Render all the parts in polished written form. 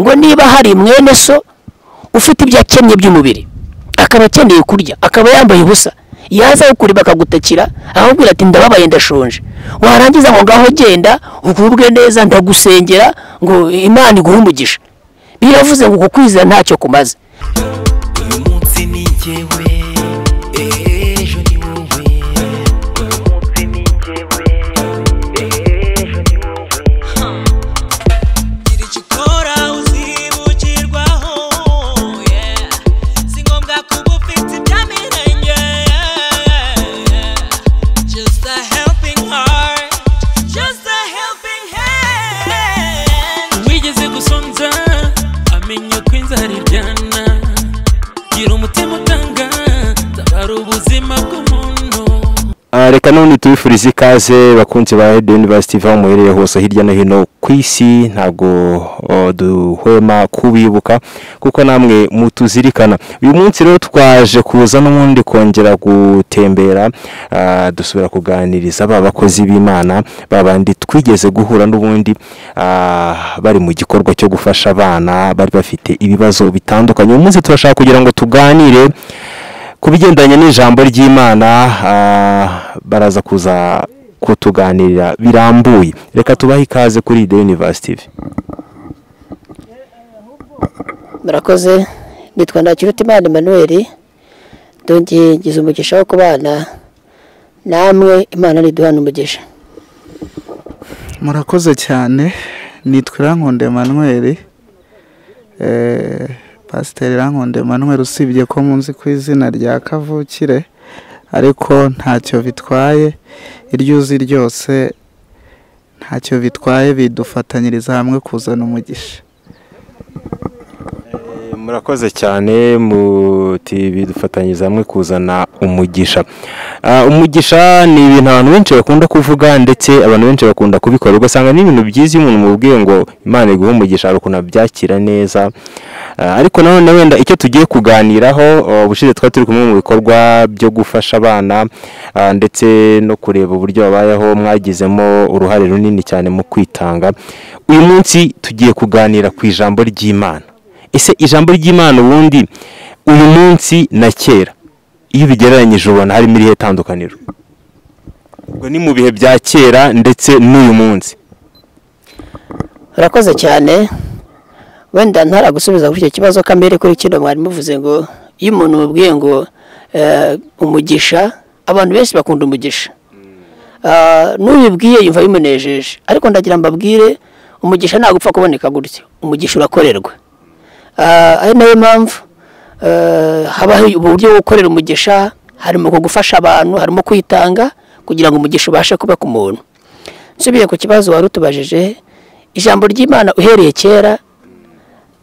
Ngo niba hari mwene so ufite ibyo akennye by'umubiri, akaba akeneye kurya, akaba yambaye ubusa, yaza kukuri bakagutakira, ahubwo ati ndababaye ndashonje, warangiza ngo ngaho genda ugubwe neza ndagusengera ngo Imana iguhe umugisha. Biravuze ngo kukwizera ntacyo kumaze. Uyu munsi ni njyewe, ejo ni wowe. Uyu munsi ni njyewe, ejo ni wowe. Gira icyo ukora uzibukirwaho, yeah. Si ngombwa kuba ufite ibyamirenge, yeah. Just a helping heart, just a helping hand. Wigeze gusonza amenya ko inzara iryana, gira umutima utanga, tabara ubuzima bw'umuntu. Reka none tubifurize ikaze bakunzi ba The University aho muherereye hose hirya no hino ku isi, ntabwo duhwema kubibuka kuko namwe mutuzirikana. Uyu munsi rero twaje kuza n'ubundi kongera gutembera, dusubira kuganiriza ba bakozi b'Imana babandi twigeze guhura n'ubundi, bari mu gikorwa cyo gufasha abana bari bafite ibibazo bitandukanye. Uyu munsi turashaka kugira ngo tuganire ku bigendanye n'ijambo ry'Imana, baraza kuza kutuganirira birambuye. Reka tubahe ikaze kuri The University TV. Murakoze, nitwa Ntakirutimana Emmanuel, ndongeye ngize umugisha wo kubana namwe, Imana niduhana umugisha. Murakoze cyane, nitwa Irankunda Emmanuel, Pasiteri Irankunda Emmanuel, usibye ko munzi ku izina rya kavukire, ariko ntacyo bitwaye, iryo uzi ryose ntacyo bitwaye, bidufatanyiriza hamwe kuzana umugisha. Murakoze cyane, muti bidufatanyiriza hamwe kuzana umugisha. Umugisha ni ibintu abantu benshi bakunda kuvuga, ndetse abantu benshi bakunda kubikora, ugasanga ni ibintu byiza iyo umuntu mubwiye ngo Imana iguhe umugisha hari ukuntu abyakira neza. Ariko nanone wenda icyo tugiye kuganiraho, ubushize twari turi kumwe mu bikorwa byo gufasha abana, ndetse no kureba uburyo babayeho, mwagizemo uruhare runini cyane mu kwitanga. Uyu munsi tugiye kuganira ku ijambo ry'Imana. Ese ijambo ry'Imana ubundi uyu munsi na kera iyo ubigereranyije ubona harimo irihe tandukaniro? Ubwo ni mu bihe bya kera ndetse n'uyu munsi. Urakoze cyane. Wenda ntaragusubiza kuri icyo kibazo kamere kuri kino mwari muvuze ngo iyo umuntu mubwiye ngo umugisha, abantu benshi bakunda umugisha. N'ubibwiye yumva bimunejeje, ariko ndagira mbabwire umugisha ntabwo upfa kuboneka gutyo, umugisha urakorerwa. Ari nayo mpamvu habaho uburyo bwo gukorera umugisha, harimo gufasha abantu, harimo kwitanga kugira ngo umugisha ubashe kuba ku muntu. Nsubiye ku kibazo wari utubajije, ijambo ry'Imana uhereye kera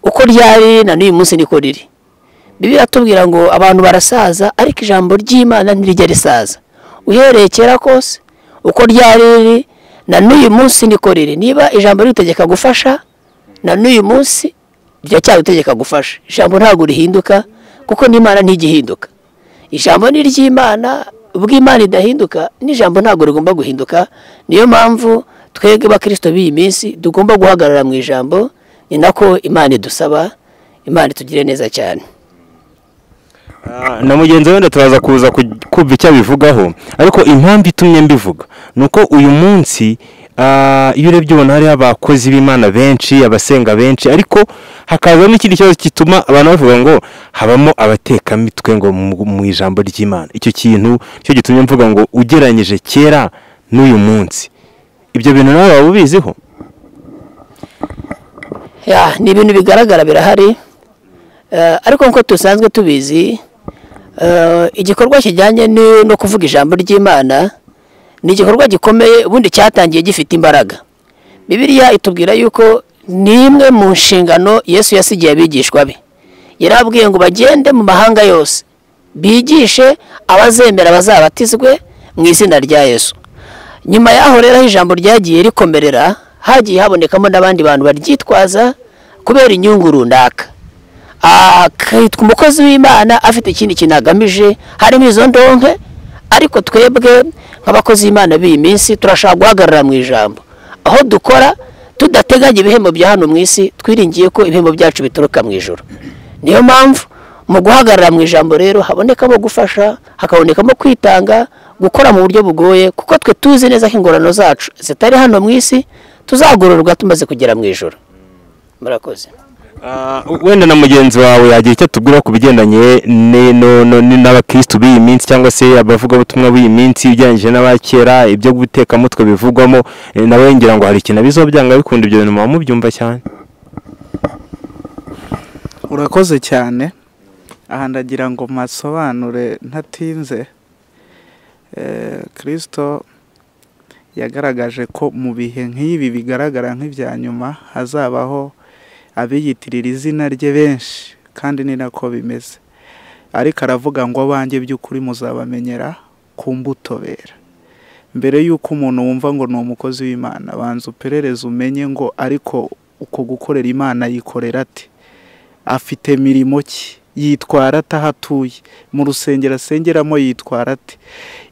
uko ryari na n'uyu munsi niko riri. Bibiliya iratubwira ngo abantu barasaza, ariko ijambo ry'Imana ntirijya risaza. Uhereye kera kose uko ryari riri na n'uyu munsi niko riri. Niba ijambo ritegeka gufasha, na n'uyu munsi ryacyarutegeka gufasha. Ijambo ntabwo rihinduka kuko n'Imana ntigihinduka. Ijambo ni ry'Imana, ubwo Imana idahinduka n'ijambo ntabwo rigomba guhinduka. Niyo mpamvu twebwe bakristo b'iyi minsi tugomba guhagarara mu ijambo, ni nako Imana idusaba. Imana itugire neza cyane. Na mugenzi wenda turaza kuza kumva icyo abivugaho, ariko impamvu itumye mbivuga nuko uyu munsi iyo urebye ubona hariho abakozi b'Imana benshi, abasenga benshi, ariko hakaza n'ikindi kibazo gituma abantu bavuga ngo habamo abatekamitwe ngo mu ijambo ry'Imana. Icyo kintu cyo gitumye mvuga ngo ugereranyije kera n'uyu munsi, ibyo bintu nawe waba ubiziho? Ya, ni ibintu bigaragara birahari, ariko nkuko dusanzwe tubizi, igikorwa kijyanye no kuvuga ijambo ry'Imana ni igikorwa gikomeye, ubundi cyatangiye gifite imbaraga. Bibiliya itubwira yuko ni imwe mu nshingano Yesu yasigiye abigishwa be. Yarababwiye ngo bagende mu mahanga yose, bigishe abazemera bazabatizwe mu izina rya Yesu. Nyuma yaho rero ijambo ryagiye rikomerera, hagiye habonekamo n'abandi bantu baryitwaza kubera inyungu runaka. Akitwa umukozi w'Imana afite ikindi kintu agamije, harimo izo ndonke, ariko twebwe nk'abakozi b'Imana b'iyi minsi turashaka guhagarara mu ijambo. Aho dukora Tudateganya ibihembo bya hano mu isi, twiringiye ko ibihembo byacu bituruka mu ijuru. Niyo mpamvu mu guhagarara mu ijambo rero habonekamo gufasha, hakabonekamo kwitanga, gukora mu buryo bugoye, kuko twe tuzi neza ko ingororano zacu zitari hano mu isi, tuzagororwa tumaze kugera mu ijuru. Murakoze. Wenda na mugenzi wawe yagira icyo atubwira ku bigendanye n'abakristu b'iyi minsi cyangwa se abavugabutumwa b'iyi minsi ugereranyije n'abakera, ibyo gutekamutwe bivugwamo, nawe ngira ngo hari ikintu bizobyanga bikunda, ibyo bintu muba mubyumva cyane. Urakoze cyane. Aha ndagira ngo masobanure ntatinze. Kristo yagaragaje ko mu bihe nk'ibi bigaragara nk'ibya nyuma hazabaho abiyitirira izina rye benshi, kandi ni nako bimeze. Ariko aravuga ngo abanjye by'ukuri muzabamenyera ku mbuto bera. Mbere y'uko umuntu wumva ngo ni umukozi w'Imana, banza uperereze umenye ngo ariko uko gukorera Imana yikorera ate, afite mirimo ki, yitwara ate aho atuye, mu rusengero asengeramo yitwara ate.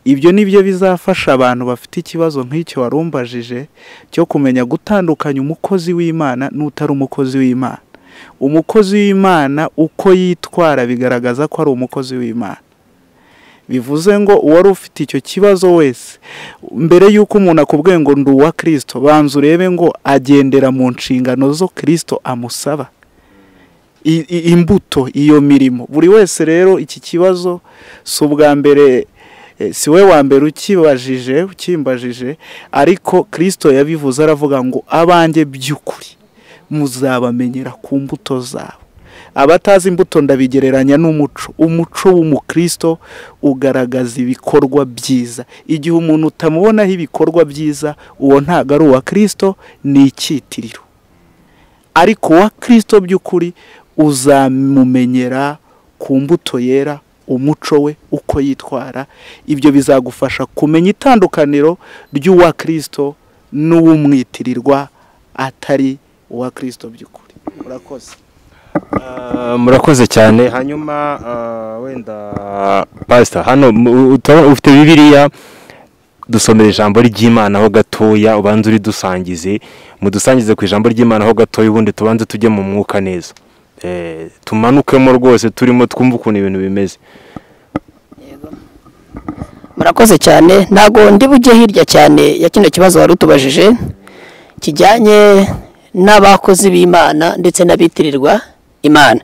Ibyo nibyo bizafasha abantu bafite ikibazo nk'icyo warumbajije cyo kumenya gutandukanya umukozi w'Imana n'utari umukozi w'Imana. Umukozi w'Imana uko yitwara bigaragaza ko ari umukozi w'Imana. Bivuze ngo uwari ufite icyo kibazo wese, mbere y'uko umuntu akubwiye ngo ndi uwa Kristo, banza urebe ngo agendera mu nshingano zo Kristo amusaba, imbuto, iyo mirimo. Buri wese rero iki kibazo si ubwa mbere, si we wa mbere ukibajije, ukimbajije, ariko Kristo yabivuze aravuga ngo abanjye by'ukuri muzabamenyera ku mbuto zabo. Abatazi imbuto ndabigereranya n'umuco. Umuco w'umukristo ugaragaza ibikorwa byiza. Igihe umuntu utamubonaho ibikorwa byiza, uwo ntago ari uwa Kristo, ni icyitiriro. Ariko uwa Kristo by'ukuri uzamumenyera ku mbuto yera, umuco we uko yitwara. Ibyo bizagufasha kumenya itandukaniro ry'uwa Kristo n'uwumwitirirwa atari uwa Kristo by'ukuri. Murakoze. Murakoze cyane. Hanyuma wenda pastor, hano ufite Bibiliya, dusomera ijambo ry'Imana ho gatoya, ubanze uridusangize, mudusangize ku ijambo ry'Imana ho gatoya, ubundi tubanze tujye mu mwuka neza, tumanukemo rwose turimo twumva ukuntu ibintu bimeze. Murakoze cyane. Ntago ndi bujye hirya cyane ya kino kibazo wari utubajije kijyanye n'abakozi b'Imana ndetse n'abitirirwa Imana.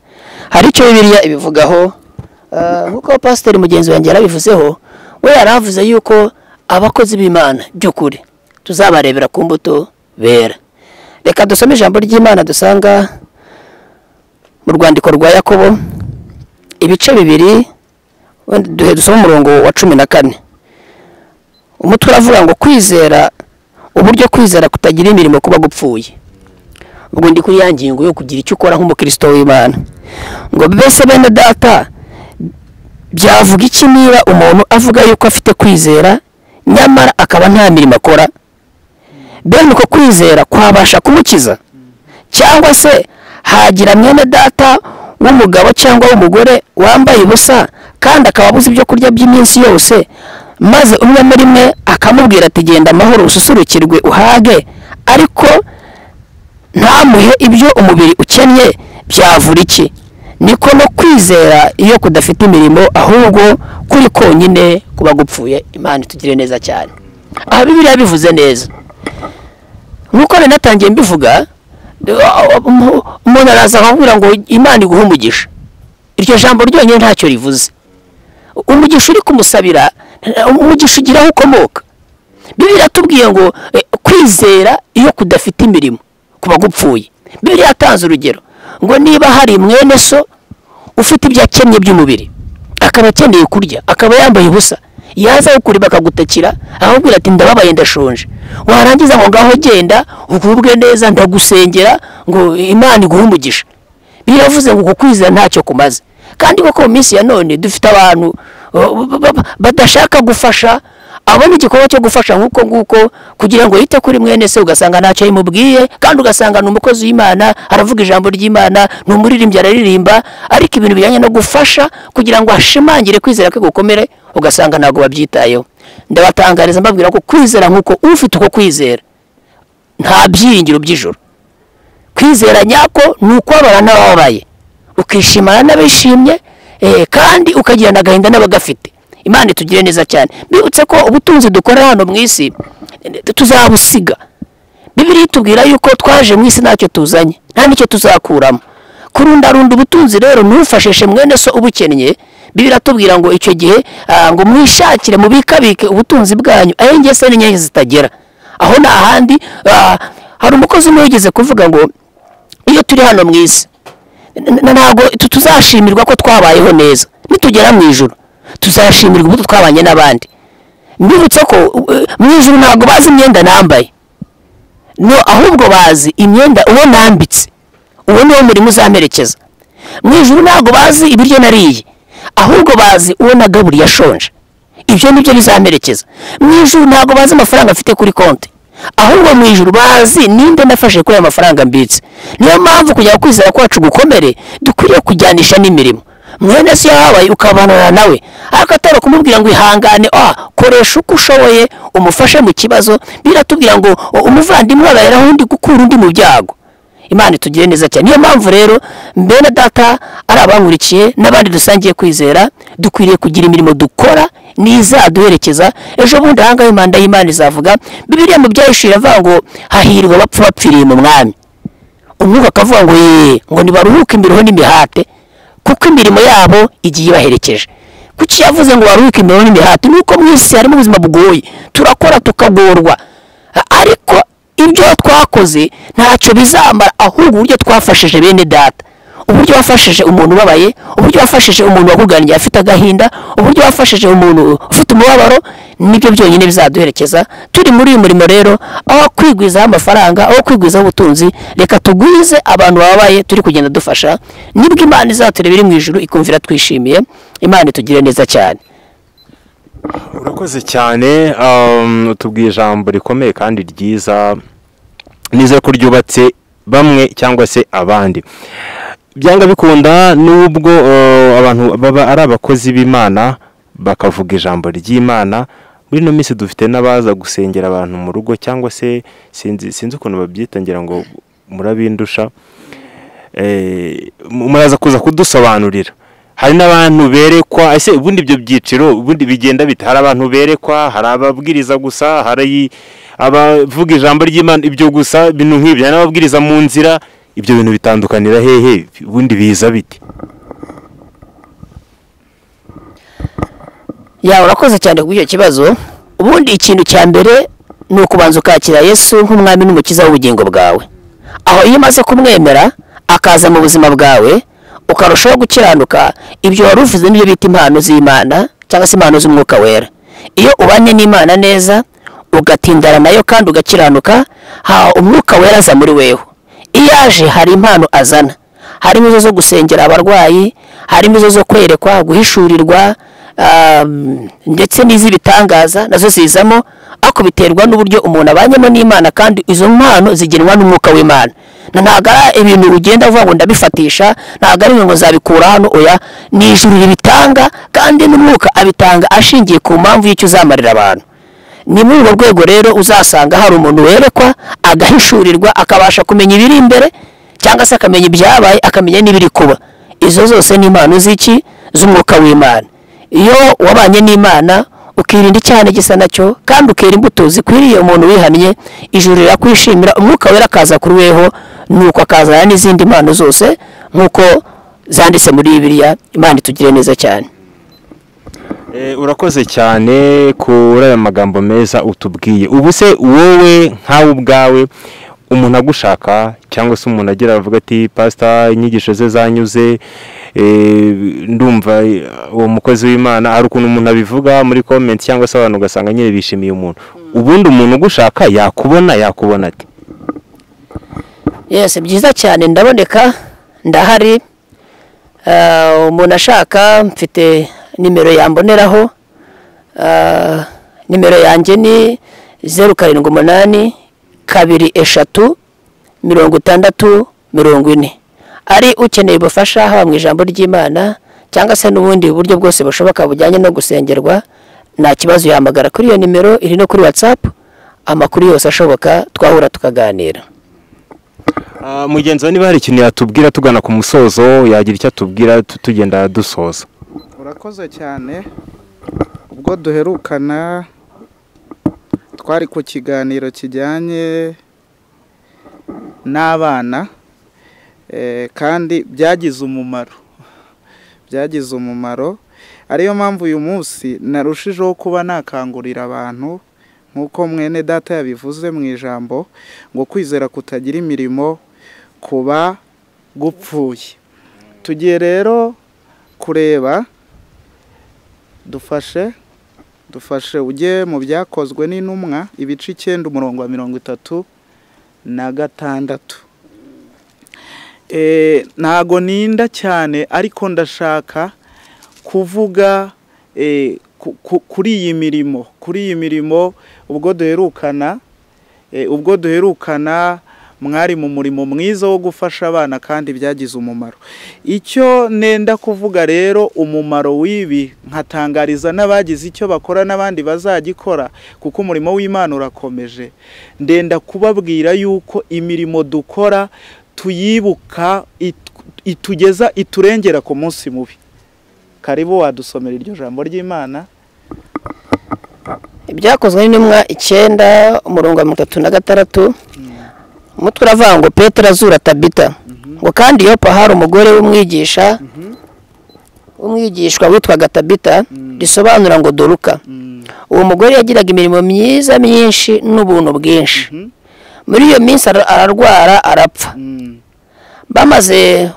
Hari icyo Bibiliya ibivugaho, nkuko pasiteri mugenzi wanjye yarabivuzeho, we yaravuze yuko abakozi b'Imana by'ukuri tuzabarebera ku mbuto bera. Reka dusome ijambo ry'Imana dusanga mu rwandiko rwa Yakobo ibice 2, dusome umurongo wa 14. Umutwe uravuga ngo kwizera, uburyo kwizera kutagira imirimo kuba gupfuye. Ubwo ndi kuri ya ngingo yo kugira icyo ukora nk'umukristo w'Imana. Ngo mbese bene data, byavuga iki niba umuntu avuga yuko afite kwizera nyamara akaba nta mirimo akora? Bene uko kwizera kwabasha kumukiza? Cyangwa se hagira mwene data w'umugabo cyangwa w'umugore wambaye ubusa kandi akaba abuze ibyo kurya by'iminsi yose, maze umwe muri mwe akamubwira ati genda amahoro ususurukirwe uhage, ariko ntamuhe ibyo umubiri ukennye, byavura iki? Niko no kwizera iyo kudafite imirimo ahubwo kuri konyine kuba gupfuye. Imana itugire neza cyane. Aha Bibiliya bivuze neza. Nkuko natangiye mbivuga, umuntu araza akakubwira ngo Imana iguhe umugisha. Iryo jambo ryonyine ntacyo rivuze. Umugisha uri kumusabira, umugisha ugira aho ukomoka. Bibiliya tubwiye ngo kwizera iyo kudafite imirimo kuba gupfuye. Bibiliya yatanze urugero ngo niba hari mwene so ufite ibyo akennye by'umubiri, akaba akeneye kurya, akaba yambaye ubusa, yaza kukureba akagutakira, akakubwira ati ndababaye ndashonje, warangiza ngo ngaho genda ugubwe neza ndagusengera ngo Imana iguhe umugisha. Biravuze ngo kwizera ntacyo kumaze. Kandi koko mu minsi ya none dufite abantu badashaka gufasha, abona igikorwa cyo gufasha nkuko nguko kugira ngo yite kuri mwene se, ugasanga ntacyo yimubwiye, kandi ugasanga ni umukozi w'Imana, aravuga ijambo ry'Imana, ni umuririmbyi araririmba, ariko ibintu bijyanye no gufasha kugira ngo ashimangire kwizera kwe gukomere, ugasanga ntabwo babyitayeho. Ndabatangariza mbabwira ko kwizera nkuko ufite uko kwizera Nta byiringiro by'ijuru. Kwizera nyako ni ukubabara n'abababaye, ukishimana n'abishimye, kandi ukagirana agahinda n'abagafite. Imana itugire neza cyane. Mbibutse ko ubutunzi dukora hano mu isi tuzabusiga. Bibiliya itubwira yuko twaje mu isi ntacyo tuzanye, nta n'icyo tuzakuramo. Kurundarunda ubutunzi rero ntufashishe mwene so ubukennye. Bibiliya iratubwira ngo icyo gihe ngo mwishakire mubikabike ubutunzi bwanyu aho ingese n'inyenzi zitagera. Aho nta handi. Hari umukozi umwe wigeze kuvuga ngo iyo turi hano mu isi ntabwo tuzashimirwa ko twabayeho neza, nitugera mu ijuru tuzashimirwa uburyo twabanye n'abandi. Mbibutse ko mu ijuru ntabwo bazi imyenda nambaye, no ahubwo bazi imyenda uwo nambitse, uwo niwo murimo uzamerekeza. Mu ijuru ntabwo bazi ibiryo nariye, ahubwo bazi uwo nagaburiye ashonje, ibyo nibyo bizamerekeza. Mu ijuru ntabwo bazi amafaranga afite kuri konti, ahubwo mu ijuru bazi ninde nafashe kuri aya mafaranga mbitse. Niyo mpamvu kugira kwizera kwacu gukomere dukwiriye kujyanisha n'imirimo. Mwene se yabaye ukabanana nawe, ariko atari kumubwira ngo ihangane, koresha uko ushoboye umufashe mu kibazo. Biratubwira ngo umuvandimwe abayeraho undi gukura undi mu byago. Imana itugire neza cyane. Niyo mpamvu rero mbene data ari abankurikiye n'abandi dusangiye kwizera, dukwiriye kugira imirimo dukora n'izaduherekeza. Ejo bundi ahangaha imanda y'Imana izavuga, Bibiliya mu byahishura iravuga ngo hahirwa abapfa bapfiriye mu mwami. Umwuka akavuga ngo yee, ngo nibaruhuke imiruho n'imihate, kuko imirimo yabo igiye ibaherekeje. Kuki yavuze ngo baruhuke imiruho n'imihate? Nuko mu isi harimo ubuzima bugoye, turakora tukagorwa, ariko ibyo twakoze ntacyo bizamara, ahubwo uburyo twafashije bene data, uburyo wafashije umuntu ubabaye, uburyo wafashije umuntu wakuganiye afite agahinda, uburyo wafashije umuntu ufite umubabaro, nibyo byonyine bizaduherekeza. Turi muri uyu murimo rero, aho kwigwizaho amafaranga, aho kwigwizaho ubutunzi, reka tugwize abantu bababaye turi kugenda dufasha, nibwo Imana izatureba iri mu ijuru ikumvira twishimiye. Imana itugire neza cyane. Urakoze cyane, utubwiye ijambo rikomeye kandi ryiza, nizere ko ryubatse bamwe cyangwa se abandi. Byanga bikunda nubwo abantu baba ari abakozi b'Imana bakavuga ijambo ry'Imana, muri ino minsi dufite n'abaza gusengera abantu mu rugo, cyangwa se sinzi ukuntu babyita, ngira ngo murabindusha, muraza kuza kudusobanurira. Hari n'abantu berekwa, ese ubundi ibyo byiciro ubundi bigenda bite? Hari abantu berekwa, hari ababwiriza gusa, hari abavuga ijambo ry'Imana ibyo gusa, ibintu nk'ibyo, hari n'ababwiriza mu nzira. Ibyo bintu bitandukanira hehe? Ubundi biza bite? Ya, urakoze cyane kuri icyo kibazo. Ubundi ikintu cya mbere ni ukubanza ukakira Yesu nk'umwami n'umukiza w'ubugingo bwawe. Aho iyo umaze kumwemera akaza mu buzima bwawe, ukarushaho gukiranuka, ibyo wari uvuze nibyo bita impano z'Imana cyangwa se impano z'umwuka wera. Iyo ubanye n'Imana neza, ugatindana nayo kandi ugakiranuka, umwuka wera aza muri wewe. Iyo aje hari impano azana, harimo izo zo gusengera abarwayi, harimo izo zo kwerekwa, guhishurirwa, ndetse n'iz'ibitangaza nazo zizamo, ariko biterwa n'uburyo umuntu abanyemo n'Imana, kandi izo mpano zigenwa n'umwuka w'Imana. Ntabwo ari ibintu ugenda uvuga ngo ndabifatisha, ntabwo ari ngo nzabikura hano, oya, ni ijuru ribitanga, kandi n'umwuka abitanga ashingiye ku mpamvu y'icyo uzamarira abantu. Ni muri urwo rwego rero uzasanga hari umuntu werekwa, agahishurirwa, akabasha kumenya ibiri imbere, cyangwa se akamenya ibyabaye, akamenya n'ibiri kuba. Izo zose ni impano z'iki? Z'umwuka w'Imana. Iyo wabanye n'Imana ukirinda icyaha gisa nacyo, kandi ukera imbuto zikwiriye umuntu wihannye, ijuru rirakwishimira, umwuka wera akaza kuri weho, nuko akazana n'izindi mpano zose nk'uko zanditse muri Bibiliya. Imana itugire neza cyane. Urakoze cyane kuri aya magambo meza utubwiye. Ubu se wowe nkawe ubwawe, umuntu agushaka cyangwa se umuntu agira avuga ati pastor inyigisho ze zanyuze, ndumva uwo mukozi w'Imana, hari ukuntu umuntu abivuga muri comment cyangwa se abantu ugasanga nyine bishimiye umuntu. Ubundi umuntu ugushaka yakubona ati? Yes, byiza cyane, ndaboneka, ndahari. Umuntu ashaka mfite nimero yamboneraho. Nimero yanjye ni 078 2 3 60 40. Ari ukeneye ubufasha haba mu ijambo ry'Imana cyangwa se n'ubundi buryo bwose bushoboka bujyanye no gusengerwa, nta kibazo yahamagara kuri iyo nimero iri no kuri WhatsApp, Amakuru yose ashoboka twahura tukaganira. Mugenzi wawe niba hari ikintu yatubwira tugana ku musozo, yagira icyo atubwira tugenda dusoza. Urakoze cyane. Ubwo duherukana twari ku kiganiro kijyanye n'abana, kandi byagize umumaro, ariyo mpamvu uyu munsi narushijeho kuba nakangurira abantu nk'uko mwene data yabivuze mu ijambo ngo kwizera kutagira imirimo kuba gupfuye. Tugiye rero kureba, dufashe ujye mu byakozwe n'intumwa ibice 9 umurongo wa 36. Ntago ninda cyane, ariko ndashaka kuvuga kuri iyi mirimo, ubwo duherukana mwari mu murimo mwiza wo gufasha abana kandi byagize umumaro. Icyo nenda kuvuga rero, umumaro w'ibi nkatangariza n'abagize icyo bakora n'abandi bazagikora, kuko umurimo w'Imana urakomeje. Ndenda kubabwira yuko imirimo dukora tuyibuka, itugeza, iturengera ku munsi mubi. Karibu wadusomera iryo jambo ry'Imana. Ibyakozwe n'intumwa 9 umurongo wa 36. Umutwe uravuga ngo Petero azura Tabita. Ngo kandi Yopa hari umugore w'umwigisha w'umwigishwa witwaga Tabita, risobanura ngo Doruka. Uwo mugore yagiraga imirimo myiza myinshi n'ubuntu bwinshi. Muri iyo minsi ararwara arapfa. Bamaze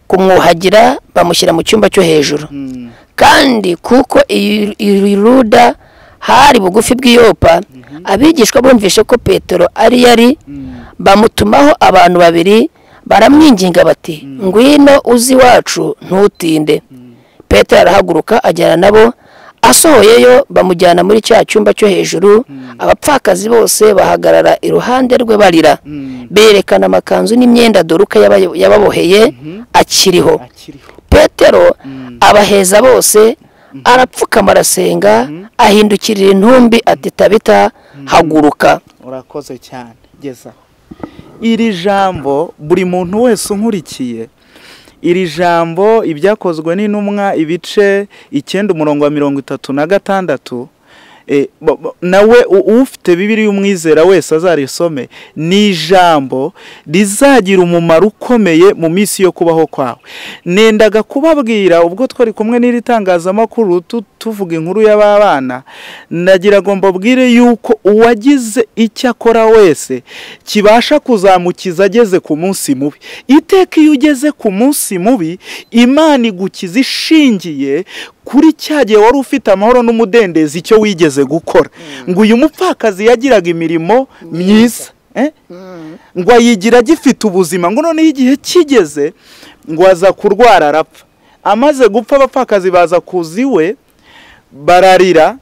kumwuhagira bamushyira mu cyumba cyo hejuru. Kandi kuko i Luda hari bugufi bw'iyopa, abigishwa bumvishe ko Petero ari yari, bamutumaho abantu babiri baramwinginga bati ngwino uzi iwacu ntutinde. Petero arahaguruka ajyana nabo, asohoyeyo bamujyana muri cya cyumba cyo hejuru. Abapfakazi bose bahagarara iruhande rwe barira, berekana amakanzu n'imyenda Doruka yababoheye akiriho. Petero abaheza bose, arapfukama arasenga, ahindukirira intumbi ati Tabita haguruka. Urakoze cyane. Gezaho iri jambo buri muntu wese unkurikiye, iri jambo ibyakozwe n'intumwa ibice 9 umurongo wa 36, nawe ufite Bibiliya umwizera wese azarisome. Ni ijambo rizagira umumaro ukomeye mu minsi yo kubaho kwawe. Nendaga kubabwira ubwo twari kumwe n'iri tangazamakuru tuvuga inkuru y'abana, nagira ngo mbabwire yuko uwagize icyo akora wese kibasha kuzamukiza ageze ku munsi mubi. Iteka iyo ugeze ku munsi mubi, Imana igukiza ishingiye kuri cyagiye wari ufite amahoro n'umudendezo icyo wigeze gukora. Ngo uyu mupfakazi yagiraga imirimo myiza, ngo ayigira agifite ubuzima, ngo noneho igihe kigeze ngo aza kurwara arapfa. Amaze gupfa abapfakazi baza kuza iwe bararira,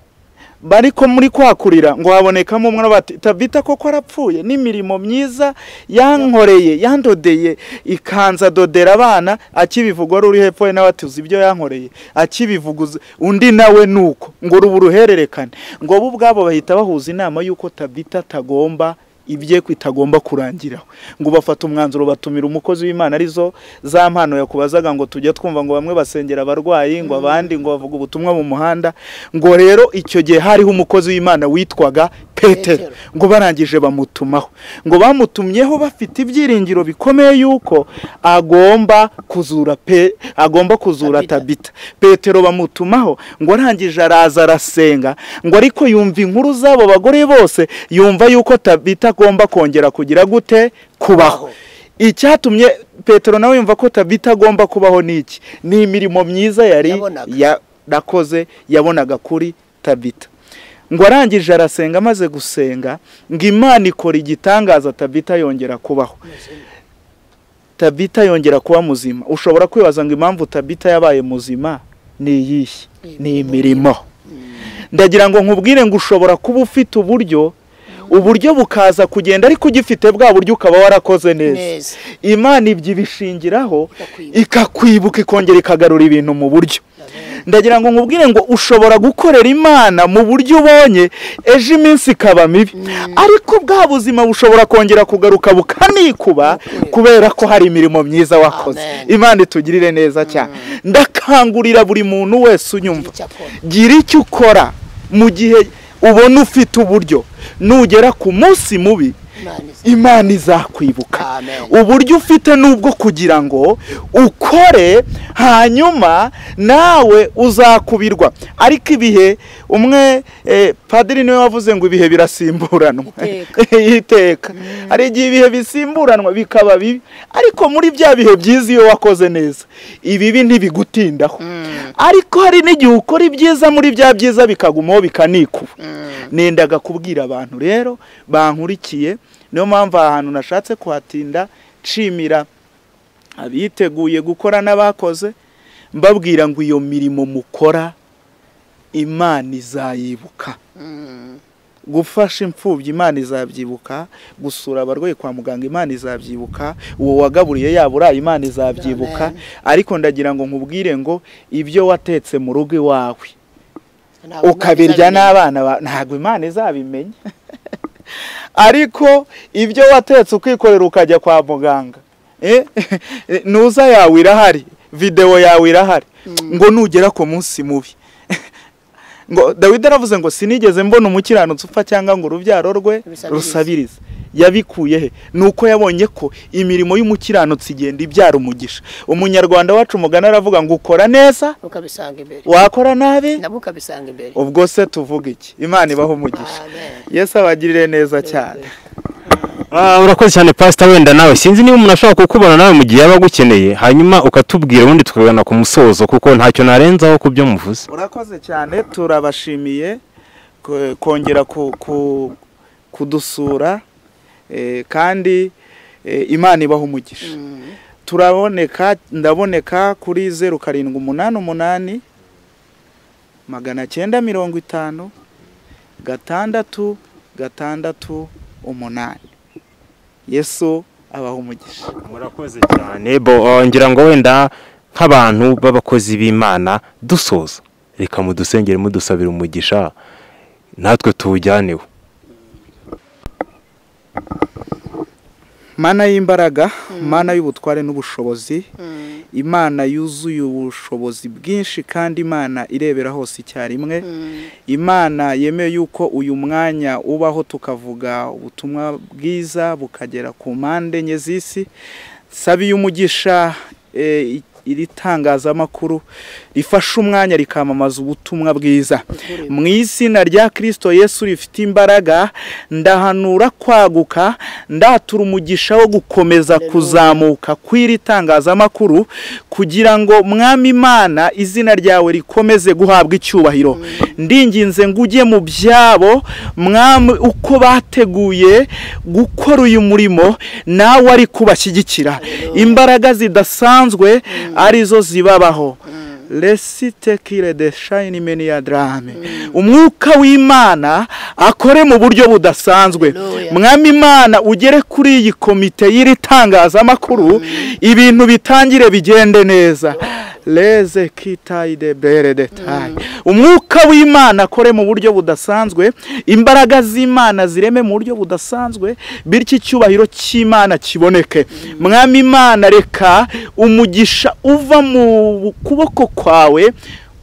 bariko muri kwakurira ngo habonekamo umwe bati Tabita koko arapfuye, n'imirimo myiza yankoreye, yandodeye ikanza dodera abana. Akibivuga uri hepfo nawe atuzi ibyo yankoreye, akibivuguza undi nawe nuko ngo ruburuhererekane. Ngo bo ubwabo bahita bahuza inama yuko Tabita tagomba ibye kwitagomba kurangiraho. Ngo bafata umwanzuro batumira umukozi w'Imana, arizo za mpano yakubazaga ngo tujye twumva ngo bamwe basengera abarwayi, ngo abandi ngo bavuga ubutumwa mu muhanda. Ngo rero icyo gihe hariho umukozi w'Imana witwaga Petero, ngo barangije bamutumaho. Ngo bamutumyeho bafite ibyiringiro bikomeye yuko agomba kuzura agomba kuzura Tabita. Petero bamutumaho, ngo arangije araza arasenga, ngo ariko yumva inkuru zabo bagore bose, yumva yuko Tabita agomba kongera kugira gute kubaho. Icyatumye Petero nawe yumva ko Tabita agomba kubaho niki? Ni imirimo myiza yari yarakoze, yabonaga kuri Tabita. Ngo arangije arasenga, amaze gusenga ngo Imana ikora igitangaza, Tabita yongera kubaho. Tabita yongera kuba muzima. Ushobora kwibaza ngo impamvu Tabita yabaye muzima ni iyihe? Ni imirimo. Ndagira ngo nkubwire ngo ushobora kuba ufite uburyo Uburyo bukaza kugenda ariko ugifite bwa buryo ukaba warakoze neza. Imana ibyo ibishingiraho ikakwibuka, ikongera ikagarura ibintu mu buryo. Ndagira ngo nkubwire ngo ushobora gukorera Imana mu buryo ubonye, ejo iminsi ikaba mibi, ariko bwa buzima bushobora kongera kugaruka bukanikuba kubera ko hari imirimo myiza wakoze. Imana itugirire neza cyane. Ndakangurira buri muntu wese unyumva, gira icyo ukora mu gihe ubona ufite uburyo. Nugera ku munsi mubi, Imana izakwibuka. Uburyo ufite nubwo kugira ngo ukore, hanyuma nawe uzakubirwa. Ariko ibihe, umwe padiri niwe wavuze ngo ibihe birasimburanwa iteka. Hari igihe ibihe bisimburanwa bikaba bibi, ariko muri bya bihe byiza iyo wakoze neza, ibibi ntibigutindaho. Ariko hari n'igihe ukora ibyiza, muri bya byiza bikagumaho bikanikuba. Nendaga kubwira abantu rero bankurikiye, niyo mpamvu ahantu nashatse kuhatinda, nshimira abiteguye gukora n'abakoze, mbabwira ngo iyo mirimo mukora Imana izayibuka. Gufasha imfubyi Imana izabyibuka, gusura abarwayi kwa muganga Imana izabyibuka, uwo wagaburiye yabura Imana izabyibuka. Ariko ndagira ngo nkubwire ngo ibyo watetse mu rugo iwawe ukabirya n'abana, ntabwo Imana izabimenya. Ariko ibyo watetse ukikorera ukajya kwa muganga, nuza yawe irahari, video yawe irahari, ngo nugera ku munsi mubi. Ngo Dawidi aravuze ngo sinigeze mbona umukiranutsi upfa cyangwa ngo urubyaro rwe rusabirize. Yabikuye he? Nuko yabonye ko imirimo y'umukiranutsi igenda ibyara umugisha. Umunyarwanda wacu mugana aravuga ngo ukora neza ukabisanga imbere, wakora nabi nabwo ukabisanga imbere. Ubwo se tuvuga iki? Imana ibaho umugisha. Yesu abagirire neza cyane. Urakoze cyane Pastor. Wenda nawe sinzi niba umuntu ashobora kukubona nawe mu gihe yaba agukeneye, hanyuma ukatubwira ubundi tukagana ku musozo, kuko ntacyo narenzaho ku byo muvuze. Urakoze cyane, turabashimiye kongera kudusura, kandi Imana ibaho umugisha. Turaboneka, ndaboneka kuri 0788 950 6 6 8. Yesu abaho umugisha. Murakoze cyane. Bo ngira ngo wenda nk'abantu b'abakozi b'Imana dusoza, reka mudusengere mudusabira umugisha natwe tuwujyaneho. Mana y'imbaraga, Mana y'ubutware n'ubushobozi, Imana yuzuye ubushobozi bwinshi kandi Imana irebera hose icyarimwe, Imana yemeye yuko uyu mwanya ubaho tukavuga ubutumwa bwiza bukagera ku mpande enye z'isi. Sabiye umugisha iri tangazamakuru rifasha umwanya rikamamaza ubutumwa bwiza mu izina rya Kristo Yesu rifite imbaraga. Ndahanura kwaguka, ndatura umugisha wo gukomeza kuzamuka kw'iri tangazamakuru, kugira ngo Mwami Imana izina ryawe rikomeze guhabwa icyubahiro. Ndinginze ngo ujye mu byabo Mwami, uko bateguye gukora uyu murimo nawe ari kubashyigikira, imbaraga zidasanzwe arizo zibabaho. Lesite kire de shine many adrame. Umwuka w'Imana akore mu buryo budasanzwe. Mwami Imana ugere kuri iyi komite y'iri tangazamakuru, ibintu bitangire bigende neza. Leze kitai de bere de tai. Umwuka w'Imana akore mu buryo budasanzwe, imbaraga z'Imana zireme mu buryo budasanzwe, bityo icyubahiro cy'Imana kiboneke. Mwami Imana reka umugisha uva mu kuboko kwawe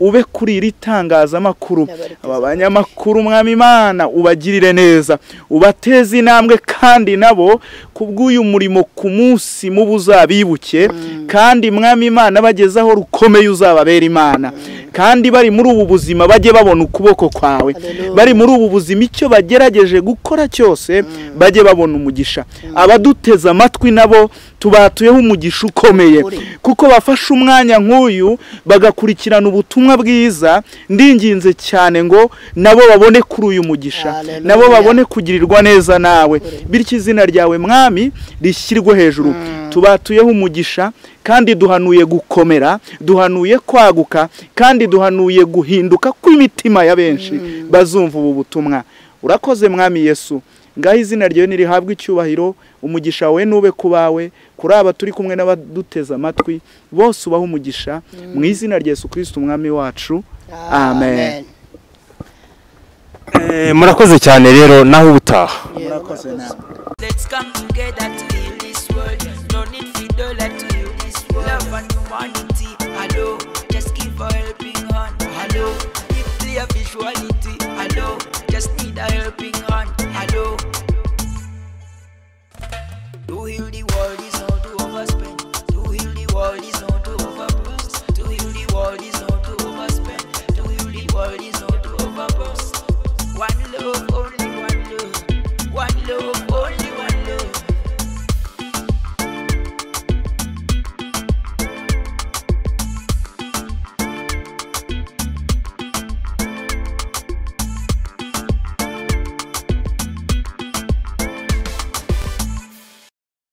ube kuri iri tangazamakuru. Aba banyamakuru Mwami Imana ubagirire neza, ubateze intambwe, kandi nabo kubw'uyu murimo ku munsi mubu uzabibuke, kandi Mwami Imana bagezaho rukomeye uzababera Imana. Kandi bari muri ubu buzima bajye babona ukuboko kwawe, bari muri ubu buzima icyo bagerageje gukora cyose bajye babona umugisha. Abaduteze amatwi nabo tubatuyeho umugisha ukomeye, kuko bafashe umwanya nk'uyu bagakurikirana ubutumwa bwiza. Ndinginze cyane ngo nabo babone kuri uyu mugisha, nabo babone kugirirwa neza nawe, bityo izina ryawe Mwami rishyirwe hejuru. Tubatuyeho umugisha kandi duhanuye gukomera, duhanuye kwaguka, kandi duhanuye guhinduka kw'imitima ya benshi bazumva ubu butumwa. Urakoze Mwami Yesu, Ngaho izina ryawe nirihabwe icyubahiro, umugisha wawe nube ku bawe, kuri aba turi kumwe n'abaduteze amatwi bose, ubahe umugisha mu izina rya Yesu Kristo umwami wacu, amen. Murakoze cyane rero, naho ubutaha. Murakoze nawe. Let's come together to heal this world. No need for dollar to heal this world. Love and humanity, hello. Just give a helping hand, hello. If clear visuality, hello. Just need a helping hand, hello. To heal